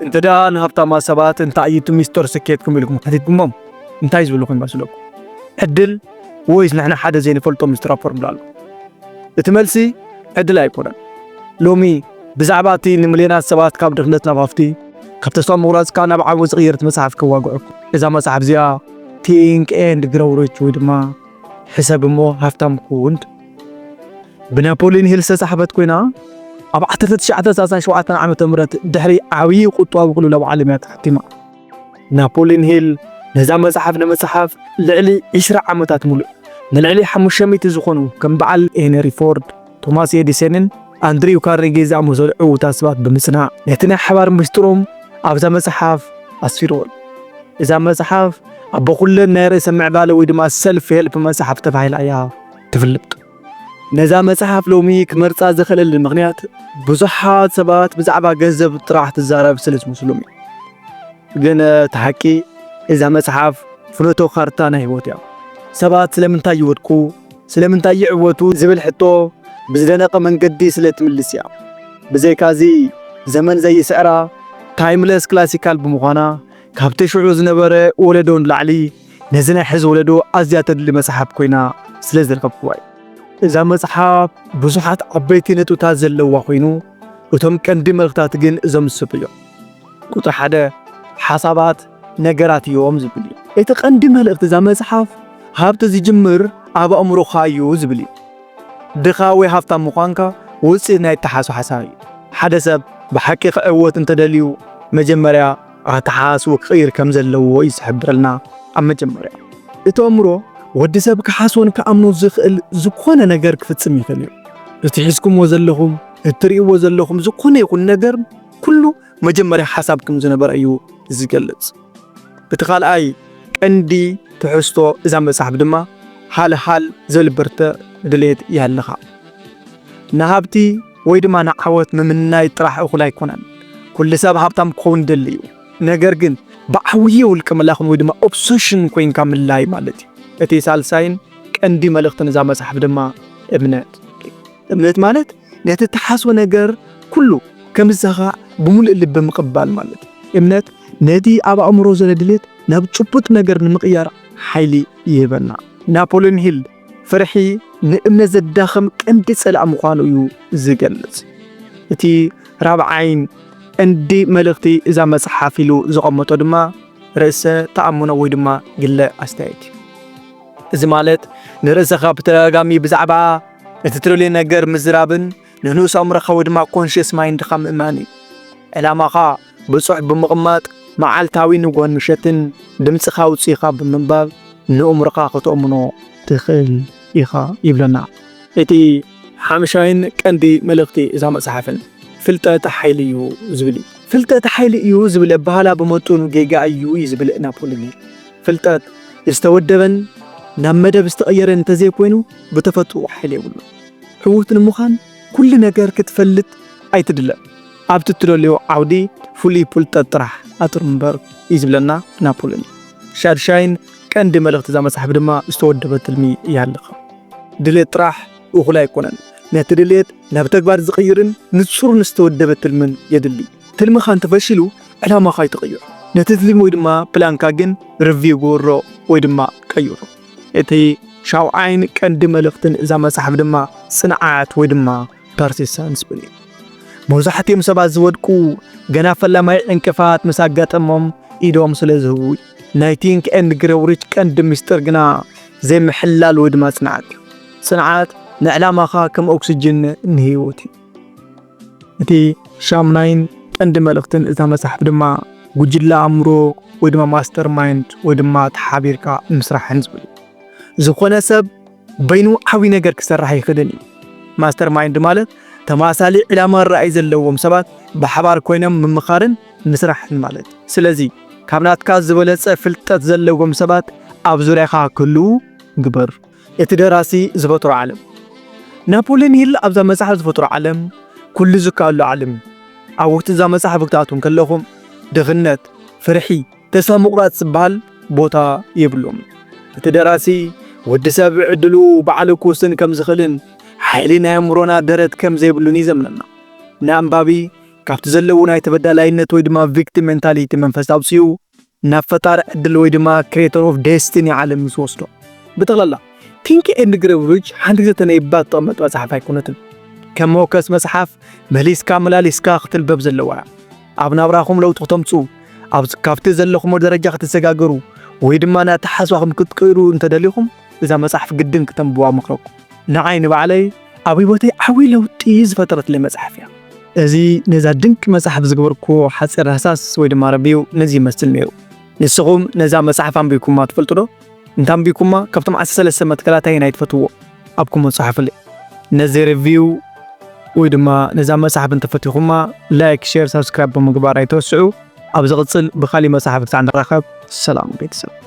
እንተ ደኣ ንሃብታማት ሰባት እንታይ እዩ እቲ ሚስጥር ስኬትኩም ኢልኩም ሓቲትኩሞም፣ እንታይ ዝብልኹም ይመስለኩም? ዕድል ወይስ ንሕና ሓደ ዘይንፈልጦ ሚስጥር ኣፈርምሉ ኣሎ? እቲ መልሲ ዕድል ኣይኮነን። ሎሚ ብዛዕባ እቲ ንሚልዮናት ሰባት ካብ ድኽነት ናብ ሃፍቲ፣ ካብ ተስፋ ምቑራጽ ከኣ ናብ ዓወት ዝቕየረት መጽሓፍ ከዋግዐኩም። እዛ መጽሓፍ እዚኣ Think and Grow Rich ወይ ድማ ሕሰብ እሞ ሃፍታም ኩን ብናፖሊዮን ሂል ዝተጻሕፈት ኮይና፣ ኣብ ዓሰርተ ትሽዓተ ሰላሳን ሸውዓተን ዓመተ ምህረት ድሕሪ ዓብዪ ቁጠባዊ ቅልውላው ዓለም እያ ተሓቲማ። ናፖሊዮን ሂል ነዛ መጽሓፍ ንምጽሓፍ ልዕሊ ዕስራ ዓመታት ሙሉእ ንልዕሊ ሓሙሽተ ሚእቲ ዝኾኑ ከም በዓል ሄንሪ ፎርድ፣ ቶማስ ኤዲሰንን ኣንድሪው ካርኔጊ ዝኣመሰሉ ዕዉታት ሰባት ብምጽናዕ ነቲ ናይ ሓባር ምስጢሮም ኣብዛ መጽሓፍ ኣስፊርዎ። እዛ መጽሓፍ ኣቦ ኩለን ናይ ርእሰ ምዕባለ ወይ ድማ ሰልፍ ሄልፕ መጽሓፍ ተባሂላ እያ ትፍለጥ። ነዛ መጽሓፍ ሎሚ ክመርጻ ዝኽእለሉ ምኽንያት ብዙሓት ሰባት ብዛዕባ ገንዘብ ጥራሕ ትዛረብ ስለ ዝመስሎም እዩ። ግን እቲ ሓቂ እዛ መጽሓፍ ፍኖተ ካርታ ናይ ህይወት እያ። ሰባት ስለምንታይ ይወድቁ፣ ስለምንታይ ይዕወቱ ዝብል ሕቶ ብዝደነቐ መንገዲ ስለ ትምልስ እያ። ብዘይካዚ ዘመን ዘይስዕራ ታይምለስ ክላሲካል ብምዃና ካብቲ ሽዑ ዝነበረ ወለዶ ንላዕሊ ነዚ ናይ ሕዚ ወለዶ ኣዝያ ተድሊ መጽሓፍ ኮይና ስለ ዝረኸብክዋ እዩ። እዛ መጽሓፍ ብዙሓት ዓበይቲ ነጥብታት ዘለዋ ኮይኑ እቶም ቀንዲ መልእኽታት ግን እዞም ዝስዕቡ እዮም። ቁጽሪ ሓደ ሓሳባት ነገራት እዮም ዝብል እዩ። እቲ ቀንዲ መልእኽቲ እዛ መጽሓፍ ሃብቲ ዝጅምር ኣብ ኣእምሮኻ እዩ ዝብል እዩ። ድኻ ወይ ሃብታም ምዃንካ ውጽኢት ናይ እተሓሳስባ እዩ። ሓደ ሰብ ብሓቂ ክዕወት እንተደልዩ መጀመርያ ኣተሓሳስብኡ ክቕይር ከም ዘለዎ እዩ ዝሕብረልና። ኣብ መጀመርያ እቲ ኣእምሮ ወዲ ሰብ ክሓስቦን ክኣምኖ ዝኽእል ዝኾነ ነገር ክፍጽም ይኽእል እዩ። እቲ ሒዝኩምዎ ዘለኹም እትርእይዎ ዘለኹም ዝኾነ ይኹን ነገር ኩሉ መጀመርያ ሓሳብ ከም ዝነበረ እዩ ዝገልጽ። እቲ ካልኣይ ቀንዲ ትሕዝቶ እዛ መጽሓፍ ድማ ሃልሃል ዘልበርተ ድሌት ይሃልኻ። ንሃብቲ ወይ ድማ ንዓወት ምምናይ ጥራሕ እኹል ኣይኮነን። ኩሉ ሰብ ሃብታም ክኸውን ይደሊ እዩ። ነገር ግን ብዓብዪ ውልቀ መላኽን ወይ ድማ ኦብሰሽን ኮይንካ ምላይ ማለት እዩ። እቲ ሳልሳይን ቀንዲ መልእኽትን እዛ መጽሓፍ ድማ እምነት። እምነት ማለት ነቲ እትሓስቦ ነገር ኩሉ ከም ዝሳኻዕ ብምሉእ ልቢ ምቕባል ማለት እዩ። እምነት ነቲ ኣብ ኣእምሮ ዘሎ ድሌት ናብ ጭቡጥ ነገር ንምቕያር ሓይሊ ይህበና። ናፖሊዮን ሂል ፍርሒ ንእምነት ዘዳኽም ቀንዲ ጸላኢ ምዃኑ እዩ ዝገልጽ። እቲ ራብዓይን ቀንዲ መልእኽቲ እዛ መጽሓፍ ኢሉ ዘቐመጦ ድማ ርእሰ ተኣምኖ ወይ ድማ ግለ ኣስተያየት እዩ። እዚ ማለት ንርእስኻ ብተደጋጋሚ ብዛዕባ እቲ ትደልዮ ነገር ምዝራብን ንንኡስ ኣእምሮኻ ወይ ድማ ኮንሽስ ማይንድኻ ምእማን እዩ። ዕላማኻ ብጹሕ ብምቕማጥ መዓልታዊ ንግሆን ምሸትን ድምጽኻ ኣውጺእኻ ብምንባብ ንእምሮኻ ከተእምኖ ትኽእል ኢኻ ይብለና። እቲ ሓምሻይን ቀንዲ መልእኽቲ እዛ መጽሓፍን ፍልጠት ሓይሊ እዩ ዝብል እዩ። ፍልጠት ሓይሊ እዩ ዝብል ኣበሃህላ ብመጠኑ ጌጋ እዩ እዩ ዝብል ናፖሊዮን። ፍልጠት ዝተወደበን ናብ መደብ ዝተቐየረን እንተዘይኮይኑ ብተፈጥሮ ሓይሊ የብሉን። ዕዉት ንምዃን ኩሉ ነገር ክትፈልጥ ኣይትድለ። ኣብቲ እትደልዮ ዓውዲ ፍሉይ ፍልጠት ጥራሕ ኣጥር እምበር እዩ ዝብለና ናፖሊዮን። ሻድሻይን ቀንዲ መልእኽቲ እዛ መጽሓፍ ድማ ዝተወደበ ትልሚ ይሃልኻ። ድሌት ጥራሕ እኹል ኣይኮነን። ነቲ ድሌት ናብ ተግባር ዝቕይርን ንጹርን ዝተወደበ ትልምን የድሊ። ትልምኻ እንተፈሺሉ ዕላማኻ ኣይትቕይሮ። ነቲ ትልሚ ወይ ድማ ፕላንካ ግን ሪቪው ግበሮ ወይ ድማ ቀይሮ። እቲ ሻውዓይን ቀንዲ መልእኽትን እዛ መጽሓፍ ድማ ጽንዓት ወይ ድማ ፐርሲስተንስ ዝብል እዩ። መብዛሕትኦም ሰባት ዝወድቁ ገና ፈላማይ ዕንቅፋት ምስ ኣጋጠሞም ኢዶም ስለ ዝህቡ እዩ። ናይ ቲንክ ኤንድ ግሮው ሪች ቀንዲ ምስጢር ግና ዘይምሕላል ወይ ድማ ጽንዓት እዩ። ጽንዓት ንዕላማኻ ከም ኦክስጅን ንህይወት እዩ። እቲ ሻምናይን ቀንዲ መልእኽትን እዛ መጽሓፍ ድማ ጉጅለ ኣእምሮ ወይ ድማ ማስተር ማይንድ ወይ ድማ ተሓቢርካ ምስራሕን ዝብል እዩ። ዝኾነ ሰብ በይኑ ዓብዪ ነገር ክሰርሕ ኣይኽእልን እዩ። ማስተር ማይንድ ማለት ተማሳሊ ዕላማ ራእይ ዘለዎም ሰባት ብሓባር ኮይኖም ምምኻርን ምስራሕን ማለት እዩ። ስለዚ ካብ ናትካ ዝበለጸ ፍልጠት ዘለዎም ሰባት ኣብ ዙርያኻ ክህልዉ ግበር። እቲ ደራሲ ዝፈጥሮ ዓለም። ናፖሊዮን ሂል ኣብዛ መጽሓፍ ዝፈጥሮ ዓለም ኩሉ ዝከኣሉ ዓለም እዩ። ኣብ ውሽጢ እዛ መጽሓፍ ክትኣትዉ እንከለኹም ድኽነት፣ ፍርሒ፣ ተስፋ ምቑራጽ ዝበሃል ቦታ የብሉን። እቲ ደራሲ ወዲ ሰብ ዕድሉ ባዕሉ ክውስን ከም ዝኽእልን ሓይሊ ናይ ኣእምሮና ደረት ከም ዘይብሉን እዩ ዘምነና። ንኣንባቢ ካብቲ ዘለዎ ናይ ተበዳላይነት ወይ ድማ victim mentality መንፈስ ኣውፅኡ ናብ ፈጣሪ ዕድል ወይ ድማ creator of destiny ዓለም ምስ ወስዶ። ብጠቕላላ Think and Grow Rich ሓንቲ ግዜ ተነይባ ትቕመጥ መጽሓፍ ኣይኮነትን። ከም መወከስ መጽሓፍ መሊስካ መላሊስካ ክትንበብ ዘለዋ እያ። ኣብ ናብራኹም ለውጢ ክተምፅኡ፣ ኣብ ካብቲ ዘለኹሞ ደረጃ ክትሰጋገሩ ወይ ድማ ናተሓሳስባኹም ክትቅይሩ እንተደሊኹም እዛ መጽሓፍ ግድን ክተንብዋ መኽረኩም። ንዓይ ንባዕለይ ኣብ ህይወተይ ዓብዪ ለውጢ ዝፈጠረትለይ መጽሓፍ እያ። እዚ ነዛ ድንቂ መጽሓፍ ዝገበርኩዎ ሓጺር ሃሳስ ወይ ድማ review ነዚ ይመስል ነይሩ። ንስኹም ነዛ መጽሓፍ ኣንቢብኩማ ትፈልጡ ዶ? እንተ ኣንቢብኩማ ካብቶም ዓሰርተ ሰለስተ መትከላት ኣየናይ ትፈትውዎ? ኣብ comment ጻሓፉለይ። ነዚ review ወይ ድማ ነዛ መጽሓፍ እንተፈቲኹማ like፣ share፣ subscribe ብምግባር ኣይትረስዑ። ኣብ ዝቕጽል ብኻሊእ መጽሓፍ ክሳዕ ንራኸብ ሰላም ቤተሰብ።